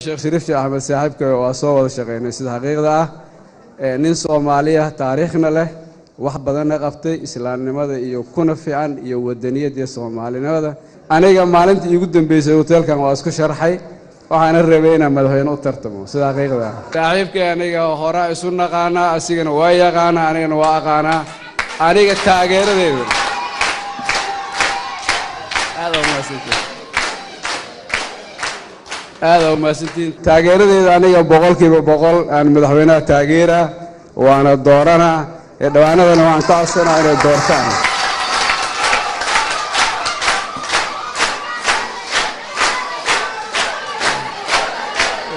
Sheekh Shariif Sheekh Axmed saaxiibka waa soo wada shaqeynay. Sida xaqiiqda ah, nin Soomaaliya taariikhna leh, wax badanna qabtay, islaamnimada iyo kuna fiican iyo wadaniyadda soomaalinimada. Aniga maalintii iigu dambeysay hoteelkan waa isku sharxay, waxaana rabay inaan madaxweyne u tartamo. Sida xaqiiqda ah, saaxiibkay aniga horaa isu naqaanaa, asigana waa yaqaanaa, anigana waa aqaanaa. Aniga taageeradeeda aad aa umahadsantihin, aada umahadsantihiin. Taageeradeeda aniga 100% aan madaxweynaha taageera, waana dooranaa. Ee dhawaanadana waan ka codsanaa inay doortaan.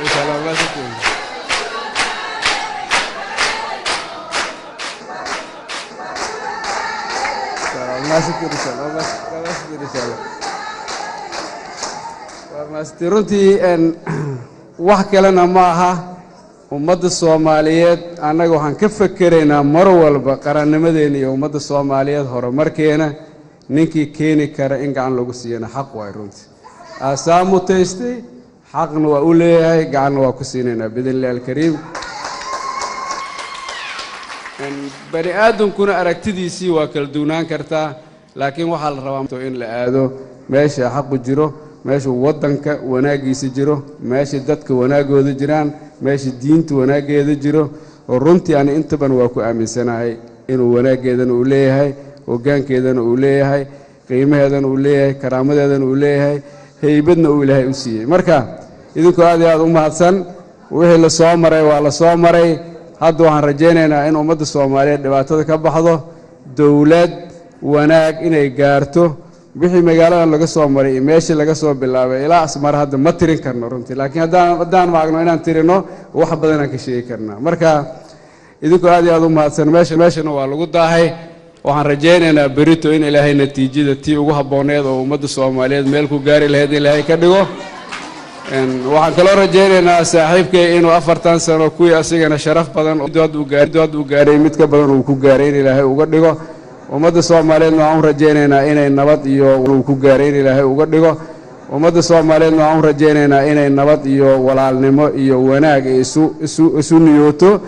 Insha Allah, mahadsantihiin. Mahadsantihiin, insha Allah, mahadsantihiin, insha Allah. Waa mahadsantihiin. Runtii wax kalena ma aha, ummadda Soomaaliyeed annaga waxaan ka fekeraynaa mar walba qarannimadeena iyo ummadda Soomaaliyeed horumarkeena. Ninkii keeni kara in gacan lagu siiyana xaq waay. Runtii aasaa mutaystay, xaqna waa u leeyahay, gacanna waa ku siinaynaa biidn illahi alkariim. Bani aadamkuna aragtidiisii waa kala duwnaan kartaa, laakiin waxaa la rabaa in la aado meesha xaqu jiro, meesha waddanka wanaaggiisa jiro, meesha dadka wanaaggooda jiraan, meesha diinta wanaaggeeda jiro. Oo runtii ani intaban waa ku aaminsanahay inuu wanaaggeedana uu leeyahay, hoggaankeedana uu leeyahay, qiimaheedana uu leeyahay, karaamadeedana uu leeyahay, heybadna uu Ilaahay u siiyey. Marka idinkoo aad iyo aad u mahadsan, wixii la soo maray waa la soo maray. Hadda waxaan rajaynaynaa in ummadda Soomaaliyeed dhibaatada ka baxdo, dowlad wanaag inay gaarto. Wixii magaaladan laga soo maray iyo meeshii laga soo bilaabay ilaa Asmar hadda ma tirin karno runtii, laakiin haddaan maagno inaan tirino, wax badanaan ka sheegi karnaa. Marka idinkoo aad iyo aad u mahadsan, meeshana waa lagu daahay. Waxaan rajaynaynaa berito in Ilaahay natiijada tii ugu habbooneed oo ummadda Soomaaliyeed meel ku gaari lahayd in Ilaahay ka dhigo. Waxaan kaloo rajaynaynaa saaxiibkay inuu 40 sano kuwii asigana sharaf badan dood uu gaaray mid ka badan uu ku gaaray in Ilaahay uga dhigo. Ummadda Soomaaliyeedna waxaan u rajaynaynaa inay nabad iyo uu ku gaaray in Ilaahay uga dhigo. Ummadda Soomaaliyeedna waxaan u rajaynaynaa inay nabad iyo walaalnimo iyo wanaag isu niyooto.